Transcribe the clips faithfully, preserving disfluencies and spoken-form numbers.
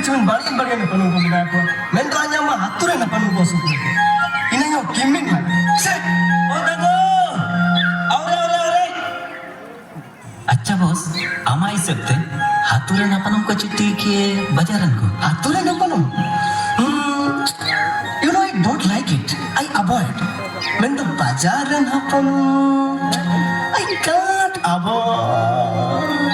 ᱵᱟᱹᱲᱤᱡ ᱵᱟᱹᱲᱤᱡ ᱱᱟᱯᱟᱱᱩ ᱠᱚ ᱢᱮᱱᱟᱜ ᱠᱚᱣᱟ, ᱢᱮᱱᱫᱚ ᱟᱧᱟᱢ ᱢᱟ ᱟᱛᱳ ᱨᱮ ᱱᱟᱯᱟᱱᱩ ᱠᱚ ᱥᱩᱠ ᱥᱮ ᱤᱱᱟᱹ ᱧᱚᱜ ᱠᱤᱢᱤᱱ ᱢᱟ ᱥᱮ᱾ ᱚ ᱫᱟᱫᱩ, ᱟᱣᱨᱮ, ᱟᱣᱨᱮ, ᱟᱣᱨᱮ᱾ ᱟᱪᱪᱷᱟ ᱵᱚᱥ, ᱟᱢᱟᱜ ᱦᱤᱥᱟᱹᱵ ᱛᱮ ᱟᱛᱳ ᱨᱮ ᱱᱟᱯᱟᱱᱩ ᱠᱚ ᱪᱩᱴᱤ ᱠᱮ ᱵᱟᱡᱟᱨ ᱨᱮᱱ ᱠᱚ? ᱟᱛᱳ ᱨᱮ ᱱᱟᱯᱟᱱᱩ? Hmm, you know, I don't like it. I avoid. ᱢᱮᱱᱫᱚ ᱵᱟᱡᱟᱨ ᱨᱮᱱ ᱦᱚᱯᱚᱱ, I can't avoid.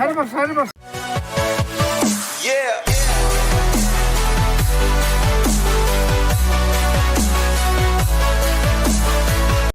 Reverse, reverse.